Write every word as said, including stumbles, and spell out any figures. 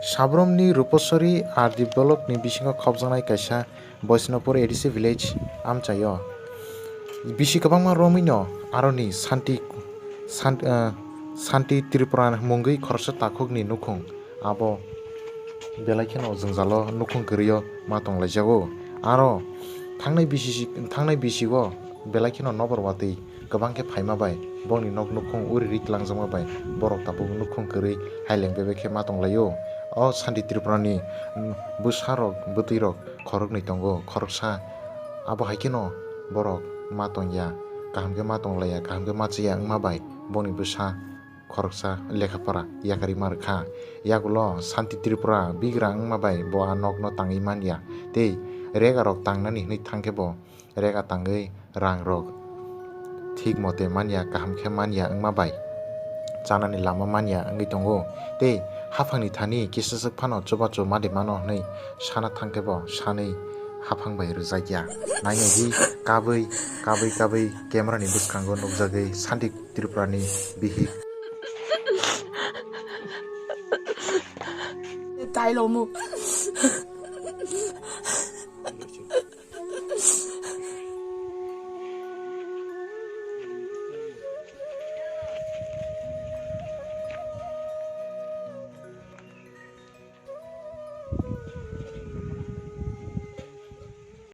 Sabrumni Rupasori R D block ni bisingo khopjaknai kaisa Boisnopur A D C village amchaio bisi kwbangma romwino aroni Santi, Sant-, eh, Santi Tripura mungwi khoroksa takhukni nukhung abo belai kheno jwngjalo nukhung kwrwio ma tonglaijao. Aro thangnai bisi, thangnai bisio belai kheno nokbar watwi kwbang khe phaima bai bongni nok nukhung uri ri twlangjakma bai borok tabuk nukhung kwrwi haileng bebek khe ma tonglaio. O Santi Tripurani, mm, bwsarok bwtwirok khoroknwi tongo, khoroksa abo hai kheno borok ma tongya, kaham khe ma tonglaiya, kaham khe ma chaya wngma bai bongni bwsa khoroksa lekha pora yakarwi ma rwkha. Yagulo Santi Tripura bigra wngma bai bo a nokno tangwi manya tei regarok tangnani hwnwi thangkhe bo rega tangwi rangrok thik mote manya, kaham khe manya wngma bai chanani lama manya wngwi tongo. Tei haphangni thani kisa swk phano chubachu ma de mano hwnwi sana thangkhe bo sanwi haphang bai rwjakya. Nainai di kabwi, kabwi, kabwi camera ni bwskango nukjagwi Santi Tripura ni bihik. Tailo mu.